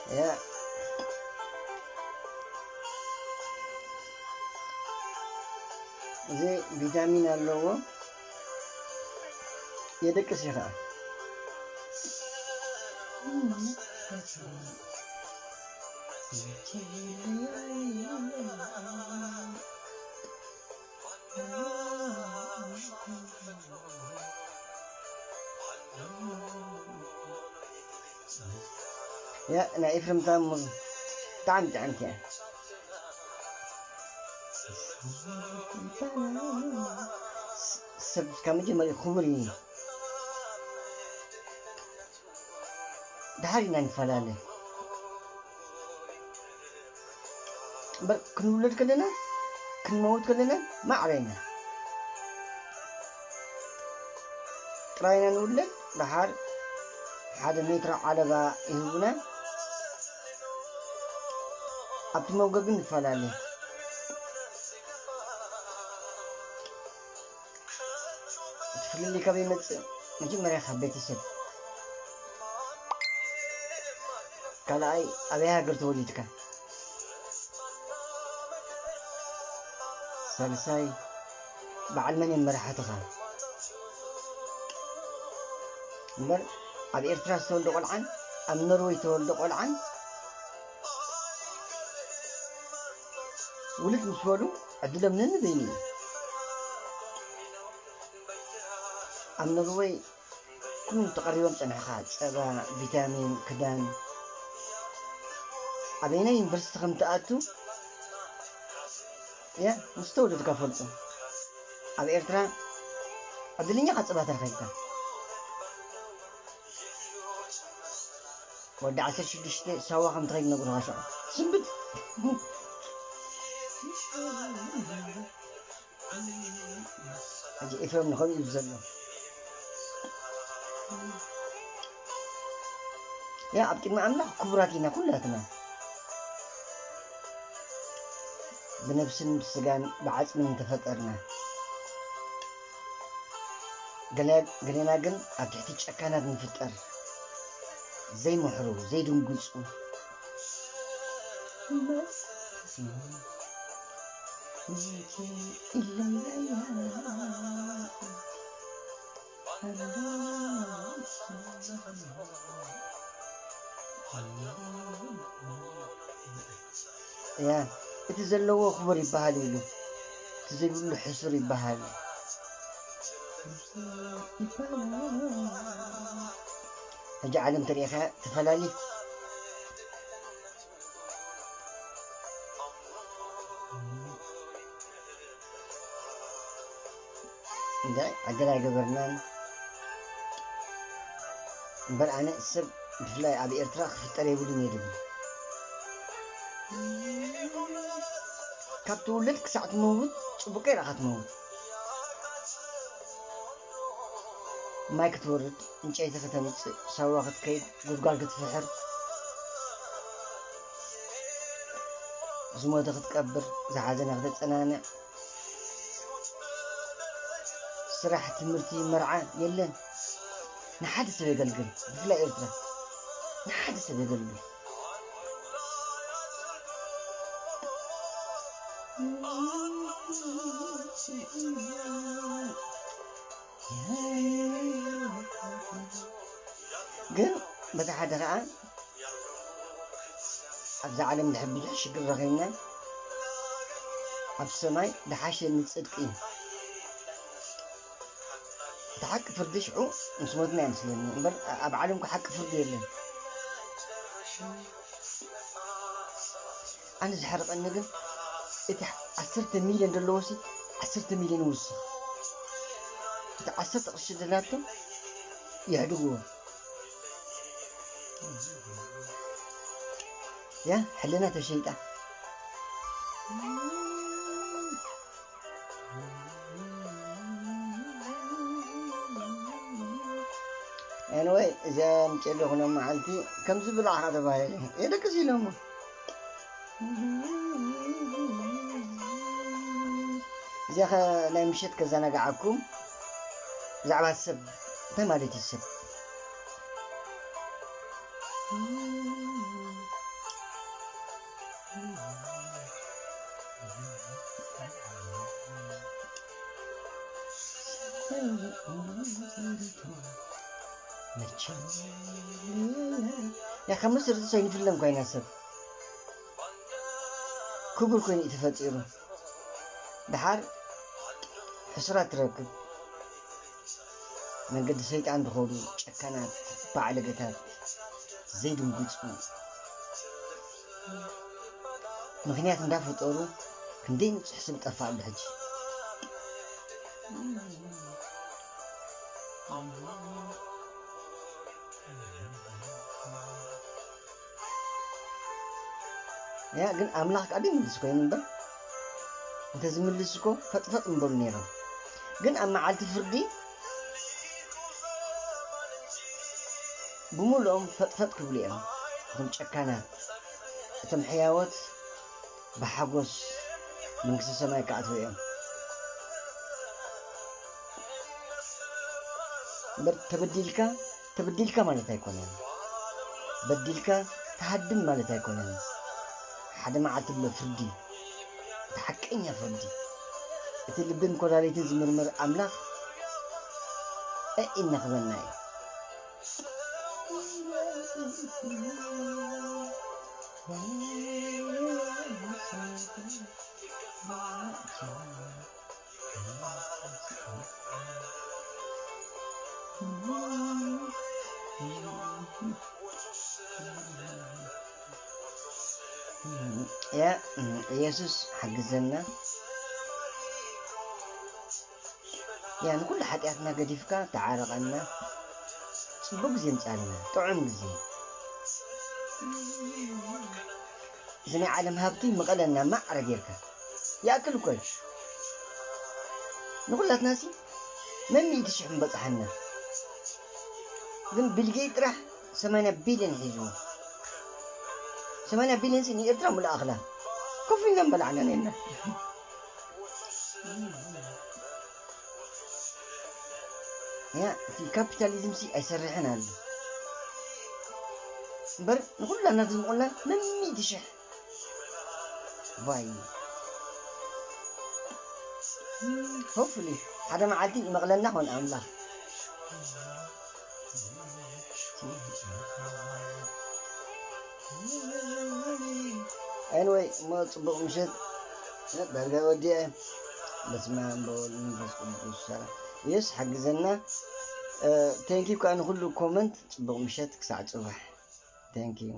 ያ፣ እዚ ቪታሚን ኣለዎ፣ የደቅስ እዩ ኸዓ። ያ፣ ናይ ኤፍሬም ታሙ ብጣዕሚ ጥዕምቲ እያ። ሰብ ካብ መጀመርያ ክቡር እዩ። ድሓር ኢና ንፈላለ። እምበር ክንውለድ ከለና፣ ክንመውት ከለና ማዕረ ኢና። ጥራይና ንውለድ፣ ድሓር ሓደ ሜትሮ ዓለባ ይህቡና። ኣብቲ መንጎ ግን ንፈላለ። እቲ ፍልልይ ካበይ ይመጽእ? መጀመርያ ካብ ቤተሰብ። ካልኣይ፣ ኣበይ ሃገር ተወሊድካ? ሳልሳይ፣ በዓል መን እዮም መራሕትኻ? እምበር ኣብ ኤርትራ ዝተወልደ ቆልዓን ኣብ ኖርወይ ዝተወልደ ቆልዓን ውልድ ምስ በሉ ዕድሎም ነንበይኑ እዩ። ኣብ ኖርወይ ኩሉ ተቐሪቦም ጸኒሕኻ፣ ጸባ፣ ቪታሚን፣ ክዳን። ኣበየናይ ዩኒቨርሲቲ ከም ትኣቱ፣ ያ፣ ምስ ተወለድካ ፈልጦ። ኣብ ኤርትራ ዕድለኛ ኢኻ፣ ጸባ ተረኺብካ። ወዲ ዓሰርተ ሽዱሽተ ሳዋ ከም ትኸይድ ነግሩኻ ሽዑ። ስንብት። ሕጂ ኤፍሬም ንኸምኡ እዩ ዘሎ። ያ፣ ኣብ ቅድሚ ኣምላኽ ክቡራት ኢና ኩላትና። ብነብስን ብስጋን ብዓጽምን ተፈጠርና። ገለ-፣ ገሌና ግን ኣብ ትሕቲ ጨካናት ንፍጠር። ዘይምሕሩ፣ ዘይድንግጹ። እያ፣ እቲ ዘለዎ ክቡር ይበሃል ኢሉ፣ እቲ ዘይብሉ ሕሱር ይበሃል። ሕጂ ዓለም ተሪኢኻ ተፈላሊት። እንዳ ዕድል ኣይገበርናን። እምበር ኣነ ሰብ ብፍላይ ኣብ ኤርትራ ክፍጠር የብሉን እየ ድብል። ካብ ትውለድ ክሳዕ ትመውት ጽቡቅ ኢኻ ትመውት። ማይ ክትወርድ፣ ዕንጨይቲ ከተምጽእ፣ ሳዋ ክትከይድ፣ ጉድጓድ ክትፍሕር፣ ዝሞተ ክትቀብር፣ ዝሓዘነ ክተጸናንዕ፣ ስራሕ፣ ትምህርቲ፣ መርዓ የለን። ንሓደ ሰብ የገልግል፣ ብፍላይ ኤርትራ ንሓደ ሰብ የገልግል። ግን በቲ ሓደ ኸዓ ኣብዛ ዓለም ድሕር ብዙሕ ሽግር ረኺብና ኣብ ሰማይ ድሓሸ ንጽድቂ እዩ። እቲ ሓቂ ፍርዲ ሽዑ ምስ ሞትና ይመስለኒ እምበር ኣብ ዓለም ሓቂ ፍርዲ የለን። ኣነ ዝሕርቐኒ ግን እቲ ዓሰርተ ሚልዮን ዘለዎሲ ዓሰርተ ሚልዮን ይውስኽ። እቲ ዓሰርተ ቅርሺ ዘላቶ የሕድግዎ። ያ ሕልና ተሸይጣ። ኤንወይ እዚኣ ምጨለኹ ሎም መዓልቲ ከምዚ ብላዕኻ ተባሂለ የደቅስ ኢሎሞ። እዚኣ ኸ ናይ ምሸት ከዘናግዓኩም ብዛዕባ ሰብ እንታይ ማለት እዩ ሰብ? መቸም ያ ካብ መሰረቱ ኣይንፍለን ኮይና ሰብ ክቡር ኮይኑ እዩ ተፈጢሩ። ድሓር ሕስራት ትረክብ። መንገዲ ሰይጣን ዝኸዱ ጨካናት ባዕለገታት ዘይድንግፁ ምኽንያት እንዳፈጠሩ ክንደይ ንፁሕ ስብ ጠፋ ኣሎ ሕጂ። ያ ግን ኣምላኽ ቃል ይምልስ ኮይኑ እምበር እንተዝምልስ እኮ ፈጥፈጥ ምበሉ ነይሮም። ግን ኣብ መዓልቲ ፍርዲ ብምሉኦም ፈጥፈጥ ክብሉ እዮም። እቶም ጨካናት፣ እቶም ሕያዎት ብሓጎስ መንግስቲ ሰማይ ክኣትዉ እዮም። እምበር ተበዲልካ ተበዲልካ ማለት ኣይኮነን። በዲልካ ትሃድም ማለት ኣይኮነን። ሓደ መዓልቲ ኣሎ ፍርዲ፣ እቲ ሓቀኛ ፍርዲ። እቲ ልብን ኮላሊትን ዝምርምር ኣምላኽ እዒ እናኽበና እዩ። ያ ኢየሱስ ሓግዘና። ያ ንኩሉ ሓጢኣትና ገዲፍካ ተዓረቐና። ጽቡቅ ግዜ ምጻልና፣ ጥዑም ግዜ። እዚ ናይ ዓለም ሃብቲ ምቐለና ማዕረ ጌርካ። ይኣክል እኮ እዩ። ንኹላትናሲ መን ሚእቲ ሽሕ ምበጽሓና። ግን ቢል ጌት ጥራሕ ሰማንያ ቢልዮን ሒዝዎ። ሰማንያ ቢልዮን ሲ ንኤርትራ ሙሉእ ኣኽላ። ኮፍ ኢልና ምበላዕና ነርና። ያ፣ እቲ ካፒታሊዝም ሲ ኣይሰርሕን ኣሎ። እምበር ንኹላትና ዝምቑልና መን ሚእቲ ሽሕ። ዋይ። ሆፕፉሊ ሓደ መዓልቲ ይመቕለና ኾን ኣምላኽ። ኤንወይ፣ እሞ ጽቡቕ ምሸት። ዳርጋ ወዲአ። በስመ ኣብ ወወልድ ወመንፈስ ቅዱስ ሰላም። የስ ሓግዘና። ቴንኪ ዩ ከዓ ንኹሉ ኮመንት። ጽቡቕ ምሸት ክሳዕ ጽባሕ። ቴንኪ ዩ።